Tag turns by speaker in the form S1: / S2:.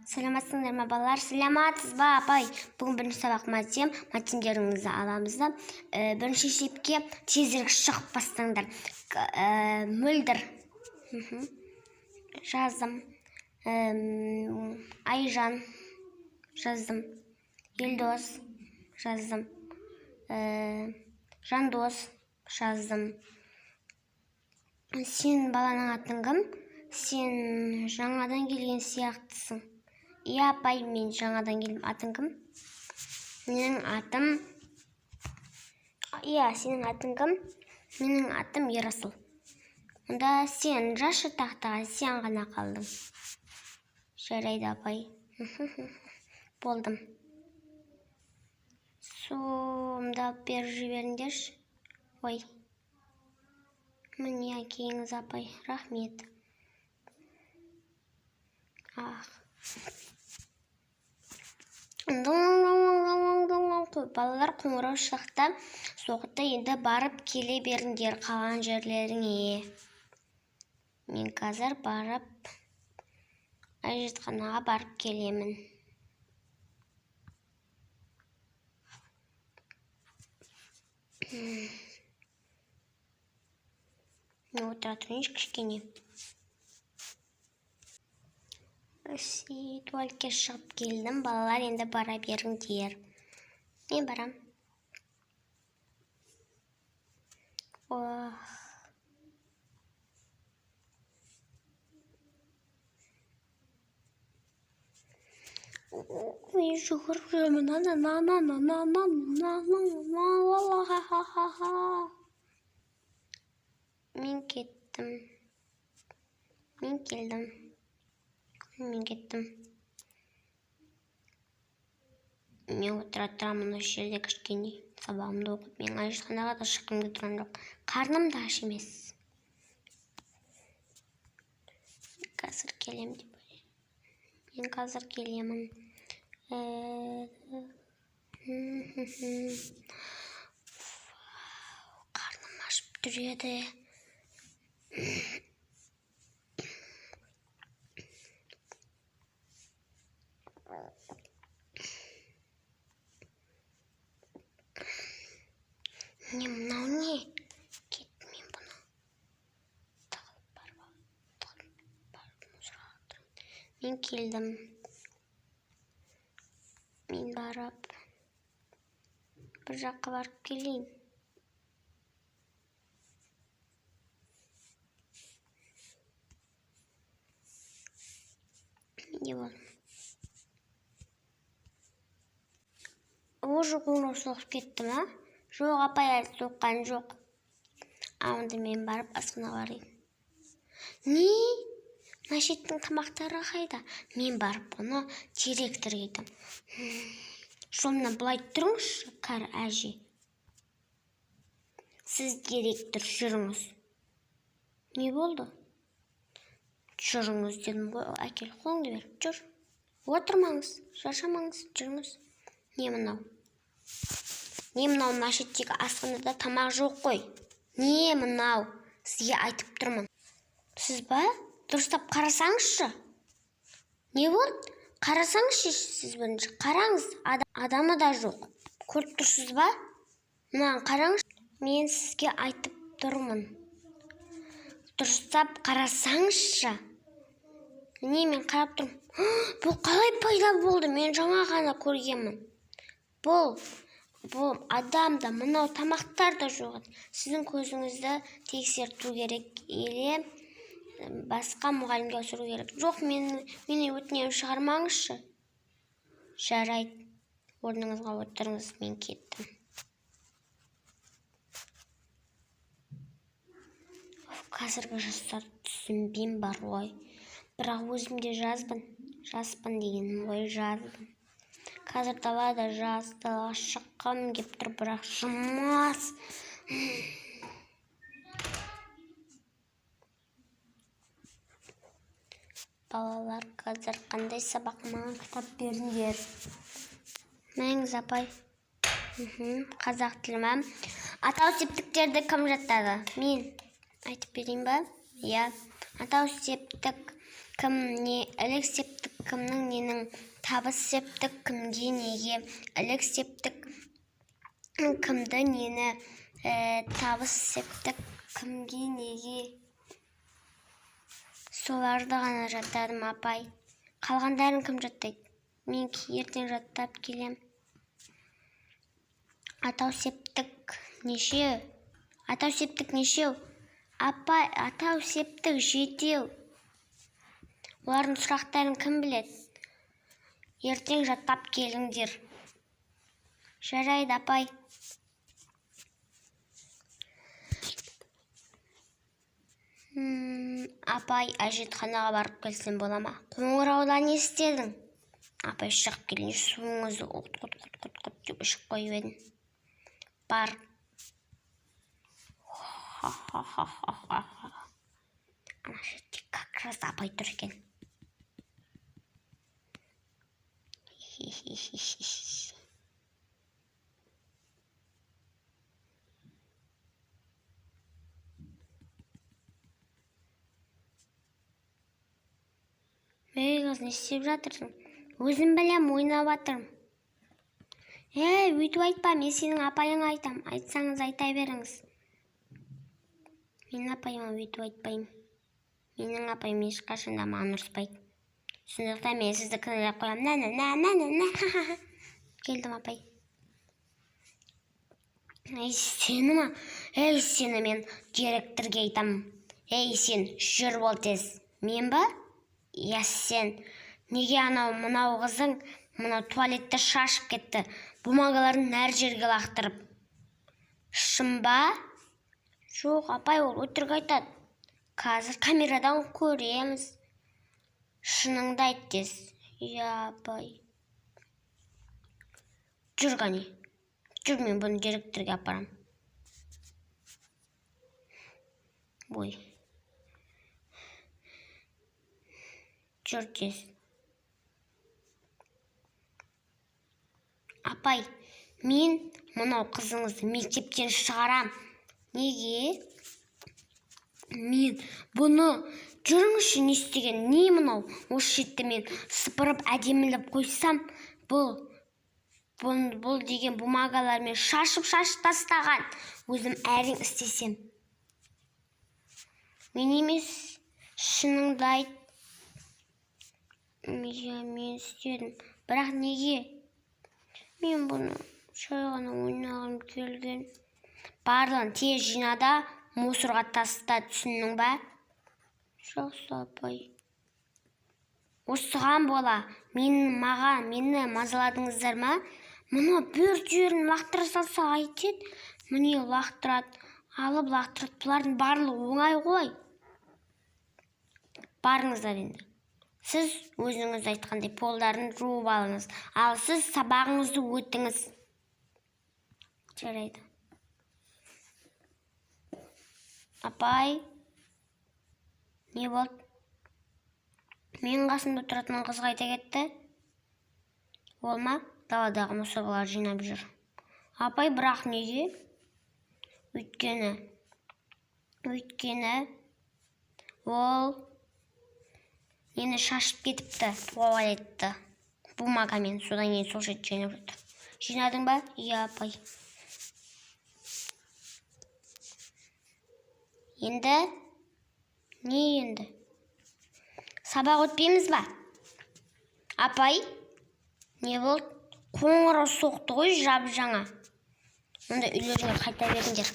S1: Саламатсыңдар ма, балалар? Саламатсыз ба, апай? Бүгін бірінші сабақ матем. Матемдеріңізді аламыз да. Бірінші есепке тезірек шығып бастаңдар. Мөлдір. Жаздым. Айжан. Жаздым. Елдос. Жаздым. Жандос. Жаздым. Сен баланың атың кім? Сен жаңадан келген сияқтысың. Иә, апай, мен жаңадан келдім. Атың кім? Менің атым... Иә, сенің атың кім? Менің атым Ерасыл. Онда сен жазшы тақтаға, сен ғана қалдың. Жарайды, апай. Болдым. Суымды алып беріп жіберіңдерші. Ой. Міне әкеңіз, апай. Рахмет. Ах. Балалар, қоңырау шықты, соқты. Енді барып келе беріңдер қалған жерлеріңе. Мен қазір барып әжетханаға барып келемін. Мен отыра тұрайыншы кішкене. Туалетке шығып келдім. Балалар, енді бара беріңдер. Мен барам. Ох. Мен жүгіріп жүремін. На на на на на на на на на на ла ла ха ха ха ха. Мен кеттім. Мен келдім. Мен кеттім. Мен отыра тұрамын осы жерде кішкене сабағымды оқып. Мен әжетханаға да шыққым келіп тұрған жоқ. Қарным да аш емес. Қазір келем деп ойлаймын. Мен қазір келемін. Қарным ашып тұр еді. Не, мынау не? Кеттім мен бұны. Тығылып барып, тығылып барып мусорға лақтырамын. Мен келдім. Мен барып бір жаққа барып келейін. Не болды? Уже қоңырау соғып кетті ма? Жоқ, апай, әлі соққан жоқ. Онда мен барып асханаға барайын. Не? Мына шеттің тамақтары қайда? Мен барып бұны директорға айтамын. Жолымнан былай тұрыңызшы, кәрі әже. Сіз директор, жүріңіз. Не болды? Жүріңіз дедім ғой. Әкел, қолыңды бер. Жүр. Отырмаңыз, шаршамаңыз, жүріңіз. Не мынау? Не мынау, мына шеттегі асханада тамақ жоқ қой. Не мынау? Сізге айтып тұрмын. Сіз ба? Дұрыстап қарасаңызшы. Не болды? Қарасаңызшы сіз бірінші. Қараңыз, адамы да жоқ. Көріп тұрсыз ба? Мынаны қараңызшы. Мен сізге айтып тұрмын. Дұрыстап қарасаңызшы. Міне мен қарап тұрмын. Бұл қалай пайда болды? Мен жаңа ғана көргенмін. Бұл адам да, мынау тамақтар да жоқ. Сіздің көзіңізді тексерту керек, или басқа мұғалімге ауыстыру керек. Жоқ, мені өтінемін, шығармаңызшы. Жарайды, орныңызға отырыңыз, мен кеттім. Қазіргі жастарды түсінбеймін бар ғой. Бірақ өзім де жазбын. Жаспын дегенім ғой, жазбын. Қазір далада жаз, далаға шыққым кеп тұр, бірақ жұмыс. Балалар, қазір қандай сабақ? Маған кітап беріңдер. Мәңіз, апай. Қазақ тілі ма? Атау септіктерді кім жаттады? Мен. Айтып берейін ба? Иә. Атау септік Кім, не, ілік септік, кімнің, ненің, табыс септік, кімге, неге, ілік септік, кімді, нені, табыс септік, кімге, неге. Соларды ғана жаттадым, апай. Қалғандарын кім жаттайды? Мен ертең жаттап келем. Атау септік нешеу? Атау септік нешеу? Апай, атау септік жетеу. Олардың сұрақтарын кім біледі? Ертең жаттап келіңдер. Жарайды, апай. Апай, әжетханаға барып келсем бола ма? Қоңырауда не істедің? Апай, шығып келгенше суыңызды құт құт құт құт құт деп ішіп қойып едім. Бар. Ха-ха-ха-ха-ха. Ана жерде как раз апай тұр екен. Хи-хи-хи-хи. Ей, қыз, не істеп жатырсың? Өзім білем, ойнап жатырмын. Ей, өйтіп айтпа, мен сенің апайыңа айтам. Айтсаңыз айта беріңіз. Мен апайыма өйтіп айтпаймын. Менің апайым ешқашан да маған ұрыспайды. Сондықтан мен сізді кінәлап қоямын. На, на, на, на, на, на. Ха-ха-ха. Келдім, апай. Ей, сені ма? Ей, сені мен директорге айтам. Ей, сен, жүр бол тез. Мен ба? Иә, сен. Неге анау мынау қызың мынау туалетті шашып кетті, бумагаларын әр жерге лақтырып? Шын ба? Жоқ, апай, ол өтірік айтады. Қазір камерадан көреміз. Шыныңды айт тез. Иә, апай. Жүр, қане. Жүр, мен бұны директорге апарам. Ой. Жүр тез. Апай, мен мынау қызыңызды мектептен шығарам. Неге? Мен бұны жүріңізші, не істеген, не мынау? Осы жерді мен сыпырып әдемілеп қойсам, бұл деген бумагалармен шашып-шашып тастаған. Өзім әрең істесем. Мен емес, шыныңды айт. Иә, мен істедім. Бірақ неге? Мен бұны жай ғана ойнағым келген. Барлығын тез жина да мусорға таста, түсіндің ба? Жақсы, апай. Осыған бола, мені мазаладыңыздар ма? Мына бір жерін лақтыра салса қайтеді? Міне лақтырады, алып лақтырады. Бұлардың барлығы оңай ғой. Барыңыздар енді. Сіз өзіңіз айтқандай полдарын жуып алыңыз. Ал сіз сабағыңызды өтіңіз. Жарайды. Апай, не болды? Менің қасымда тұратын қыз қайда кетті? Ол ма? Даладағы мусорлар жинап жүр. Апай, бірақ неге? Өйткені ол мені шашып кетіпті туалетті бумагамен. Содан кейін сол жерді жинап жатыр. Жинадың ба? Иә, апай. Енді? Не енді? Сабақ өтпейміз ба? Апай, не болды? Қоңырау соқты ғой жап-жаңа. Онда үйлеріңе қайта беріңдер.